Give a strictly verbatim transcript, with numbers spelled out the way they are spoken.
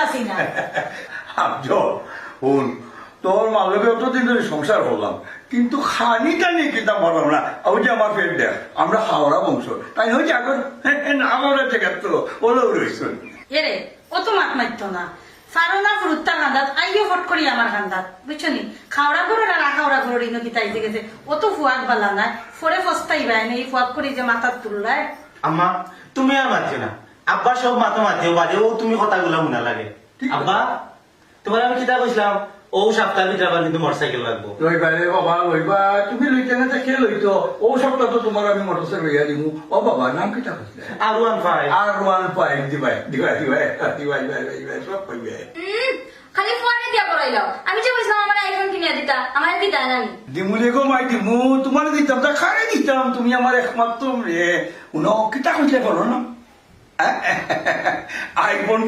আছি না। আফজল, হুন, তোর মার লগে অতদিন ধরি সংসার করলাম, কিন্তু খানি টানি কিতা পারলাম না। ওই যে আমার পেট দেখ, আমরা হাওড়া বংশ, তাই হইছে আগর না আমরা জায়গা তো ওলো রইছুন। এরে, অত মাত মারতো না। ফারো না ফুরুত্তার কান্দাত, আইও ফট করি আমার কান্দাত, বুঝছো নি? খাওড়া ঘরর আর আখাওড়া ঘরর ইনো কিতা আইতে গেছে, অত ফুয়াক বালা নাই, ফরে ফস্তাইবায় নে, এই ফুয়াক করি যে মাথাত তুললায়। আম্মা, তুমি আর মাতিও না। আব্বা সব মাতো মাতিও বাদে, ও তুমি কথাগুলা হুনা লাগে। ঠিক আছে। আব্বা, তোমার আমি কিতা কইছিলাম? ও সপ্তাহের ভিতরে আবার কিন্তু মোটরসাইকেল লাগবো। লইবা রে বাবা, লইবা। তুমি লইতে না তো কে লইতো? ও সপ্তাহ তো তোমার আমি মোটরসাইকেল লইয়া দিমু। ও বাবা, নাম কিতা কইছিলে? আর ওয়ান ফাইভ। আর ওয়ান ফাইভ দিবাই, দিবাই, দিবাই, দিবাই, দিবাই, দিবাই, সব কইবে। উম, খালি ফোনে দিয়া পড়াইলাও। আমি যে কইছিলাম আমার আইফোন কিনিয়া দিতা, আমার দিতা না নি। দিমু রে গো মাই দিমু, তোমার দিতাম তা খারে দিতাম, তুমি আমার একমাত্র রে। উনো কিতা কইলে বলো না? আইফোন